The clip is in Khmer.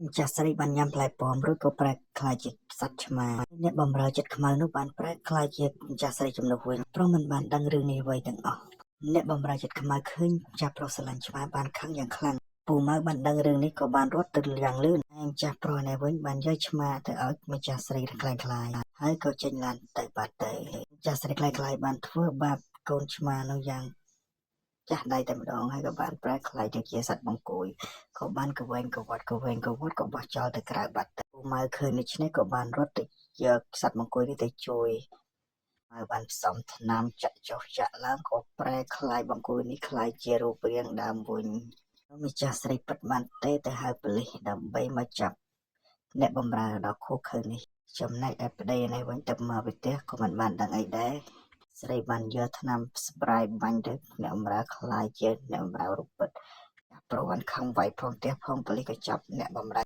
ម្ចាស់ស្រីបានញ៉ាំផ្លែប៉ោមរួចក៏ប្រែក្លាយជាសត្វឆ្មាអ្នកបម្រើចិត្តខ្មៅនោះបានប្រែក្លាយជាម្ចាស់ស្រីជំនួសវិញព្រោះមិនបានដឹងរឿងនេះអ្វីទាំងអស់អ្នកបម្រើចិត្តខ្មៅឃើញម្ចាស់ប្រុសស្រឡាញ់ឆ្មាបានខឹងយ៉ាងខ្លាំងពូម៉ៅបានដឹងរឿងនេះក៏បានរត់ទៅយ៉ាងលឿនឯម្ចាស់ប្រុសនេះវិញបានយកឆ្មាទៅឲ្យម្ចាស់ស្រីក្លែងក្លាយហើយក៏ចេញឡានទៅបាត់ទៅម្ចាស់ស្រីក្លែងក្លាយបានធ្វើបាបកូនឆ្មានោះយ៉ាងចាស់ដៃតែម្ដងហើយក៏បានប្រែក្លាយទៅជាសត្វបង្គួយ ក៏បានកវែងកវត្តកវែងកវត្តក៏បោះចោលទៅក្រៅបាត់ទៅពូម៉ៅឃើញដូច្នេះក៏បានរត់ទៅយកសត្វមង្គួយនេះទៅជួយម៉ៅបានផ្សំថ្នាំចាក់ចុះចាក់ឡើងក៏ប្រែក្លាយបង្គួយនេះក្លាយជារូបរាងដើមវិញម្ចាស់ស្រីពិតបានទេទៅហៅប៉ូលីសដើម្បីមកចាប់អ្នកបម្រើដ៏ឃោរឃៅនេះចំណែកឯប្តីនេះវិញទៅមកពីផ្ទះក៏មិនបានដឹងអីដែរស្រីបានយកថ្នាំស្ព្រាយបាញ់ទៅអ្នកបម្រើក្លាយជាអ្នកបម្រើរូបពិត ប្រវត្តិខឹងវាយផងផ្ទះផងប៉ូលីសក៏ចាប់អ្នកបម្រើ